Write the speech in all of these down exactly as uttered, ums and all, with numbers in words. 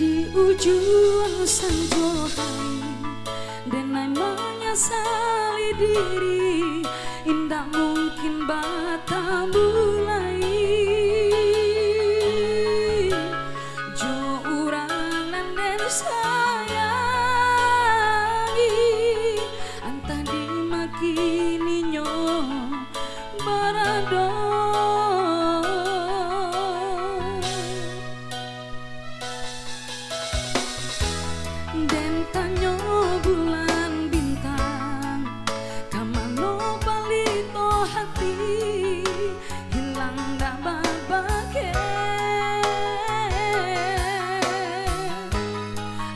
Di ujuang sajo hai, denai manyasali diri, indak mungkin batamu lai jo urang nan den sayangi, antah di ma kini nyo barado. Den tanyo bulan bintang, ka mano palito hati, hilang dak babakeh.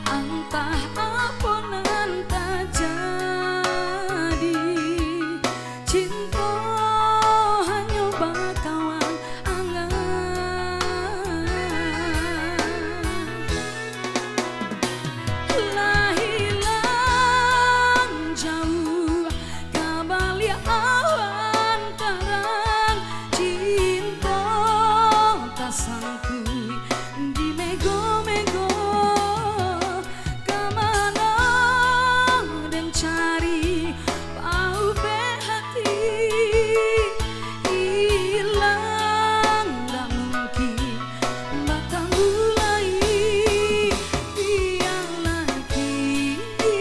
Antah apo nan tajadi, cinto hanyo bakawan angan. Lah hilang jauah ka baliak awan tarang, cinto tasangkuik di mego-mego. Ka mano den cari paubek hati, ilang dak mungkin batamu lai. Bialah kini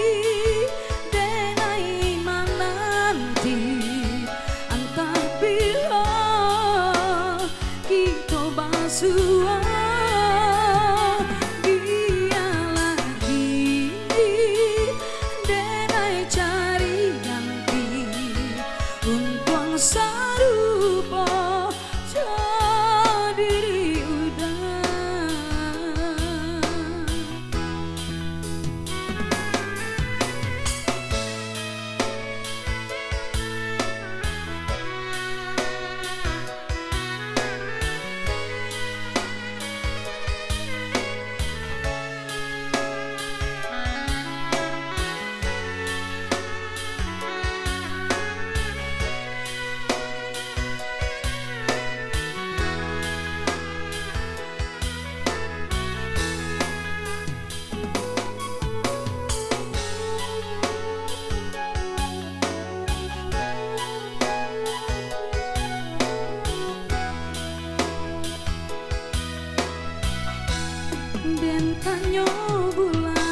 denai mananti, antah bilo kito basuo. Bialah kini denai cari ganti, untuang sarupo jo diri uda. Den tanyo bulan